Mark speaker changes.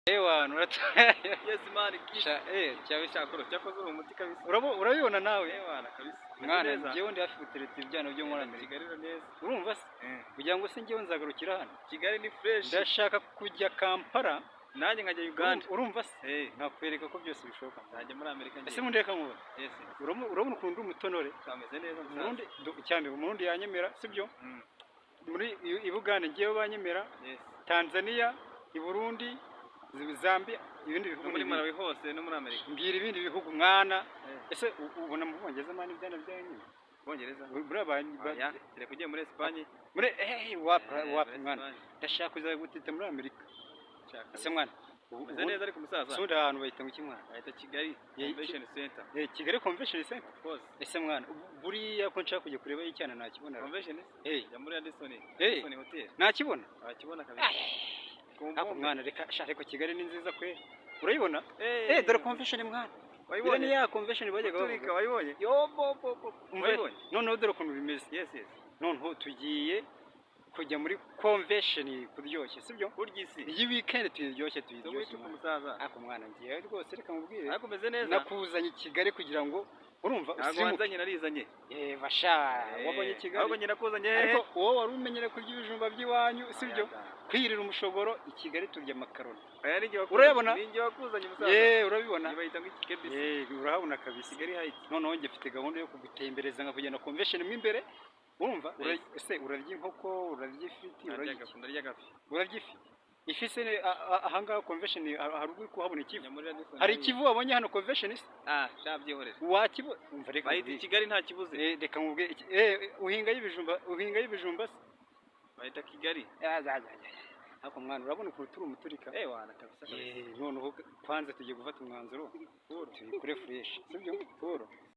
Speaker 1: Ewana urata.
Speaker 2: Yes man.
Speaker 1: Sha, cyawe.
Speaker 2: Cyakora cyakoze uri umuti kabisa.
Speaker 1: Urabibona nawe.
Speaker 2: Ewana kabisa.
Speaker 1: Mwana,
Speaker 2: neza.
Speaker 1: njyewe ndi hafi gutereta ibyana byo muri Amerika.
Speaker 2: Kigali neza.
Speaker 1: Urumva se? Kugira ngo se njyewe nzagarukira hano?
Speaker 2: Kigali ni fresh.
Speaker 1: Ndashaka kujya Kampala.
Speaker 2: Nanjye nkajya Uganda.
Speaker 1: Urumva se?
Speaker 2: Eh.
Speaker 1: Nkakwereka ko byose bishoboka.
Speaker 2: Nzajya muri Amerika ngiye.
Speaker 1: Ese mundeka nkubona?
Speaker 2: Yes.
Speaker 1: Urabona ukuntu ndi umutonore?
Speaker 2: Kameze neza musaza.
Speaker 1: Umurundi icyambere Umurundi yanyemera, sibyo?
Speaker 2: Mm.
Speaker 1: Muri i Bugande ngewe banyemera.
Speaker 2: Yes.
Speaker 1: Tanzania, i Burundi, Zambia, ibindi bihugu
Speaker 2: No muri
Speaker 1: ni ibihe?
Speaker 2: Malawi hose no muri Amerika.
Speaker 1: Mbwira ibindi bihugu, mwana.
Speaker 2: Eh.
Speaker 1: Ese ubona mu Bwongereza, mwana, ibyana byanyu?
Speaker 2: Bwongereza.
Speaker 1: Buriya
Speaker 2: Oya, kereka ugiye muri Espagne.
Speaker 1: Muri wapi?
Speaker 2: Eh,
Speaker 1: Wapi
Speaker 2: muri
Speaker 1: mwana.
Speaker 2: Espagne.
Speaker 1: Ndashaka kuza gutita muri Amerika.
Speaker 2: Shaka.
Speaker 1: Ese mwana,
Speaker 2: Umeze neza ariko musaza.
Speaker 1: ubundi ahantu bahita ngo iki, mwana?
Speaker 2: Bahita Kigali Convention Center.
Speaker 1: Kigali Convention Center.
Speaker 2: Of course.
Speaker 1: Ese mwana, buriya ko nshaka kujya kureba icyana, nakibona?
Speaker 2: Convention?
Speaker 1: Eh.
Speaker 2: Ya muri Radisson.
Speaker 1: Eh.
Speaker 2: Radisson Hotel.
Speaker 1: Nakibona?
Speaker 2: Wakibona kabisa. Ku
Speaker 1: Ariko
Speaker 2: mbumbe.
Speaker 1: mwana, reka sha, ariko Kigali ni nziza kweli. Urayibona?
Speaker 2: Eh.
Speaker 1: Dore convention, mwana.
Speaker 2: Wayibonye?
Speaker 1: Iriya ni ya convention bajyaga
Speaker 2: Guturika
Speaker 1: bavuga.
Speaker 2: wayibonye?
Speaker 1: Yo bo bo bo. Umve,
Speaker 2: Wayibonye?
Speaker 1: noneho dore ukuntu bimeze.
Speaker 2: Yes.
Speaker 1: Noneho tugiye kujya muri convention kuryoshye, sibyo?
Speaker 2: Kurya isi.
Speaker 1: Iyi weekend tuyiryoshye,
Speaker 2: Zo
Speaker 1: tuyiryoshye,
Speaker 2: wituka
Speaker 1: mwana.
Speaker 2: umusaza.
Speaker 1: Ariko mwana, ngiye rwose, reka mubwire.
Speaker 2: Ariko umeze neza.
Speaker 1: Nakuzanye i Kigali kugira ngo, urumva,
Speaker 2: Ntabwo
Speaker 1: usirimuke.
Speaker 2: wanzanye, narizanye.
Speaker 1: Basha, wabonye Kigali.
Speaker 2: Ahubwo njye nakuzanye.
Speaker 1: Ariko wowe wari umenyereye kurya ibijumba by'iwanyu, sibyo?
Speaker 2: Oya.
Speaker 1: Kwirira umushogoro. I Kigali turya amakaroni.
Speaker 2: Oya, ninjye wakuzanye.
Speaker 1: Urayabona?
Speaker 2: Ninjye wakuzanye umusaza.
Speaker 1: Ye, urabibona?
Speaker 2: Ni bayita ngo iki, KBC.
Speaker 1: Ye, urahabona kabisa.
Speaker 2: Kigali Heights.
Speaker 1: Noneho njye mfite gahunda yo kugutembereza nkakujyana convention mo imbere, urumva? Ese urarya inkoko, urarya ifiti, urarya
Speaker 2: Ndarya
Speaker 1: iki?
Speaker 2: agafu, ndarya agafi.
Speaker 1: Urarya ifi? Ifi se ahangaha convention hari ubwo uri kuhabona ikivu?
Speaker 2: Njya muri Radisson.
Speaker 1: Hari ikivu wabonye hano convention se?
Speaker 2: Ah, sha, byihorere.
Speaker 1: Wakibo, umva, reka
Speaker 2: Bayita
Speaker 1: nkubwire.
Speaker 2: Kigali nta kibuze.
Speaker 1: Reka nkubwire uhingayo ibijumba, uhingayo ibijumba se?
Speaker 2: Bayita Kigali.
Speaker 1: Ya, ya, ya, ya. Ariko mwana, urabona ukuntu turi umuturika?
Speaker 2: Eh, wana kabisa kabisa.
Speaker 1: Noneho kwanza tugiye gufata umwanzuro, tubikore fresh, sibyo?
Speaker 2: Puro.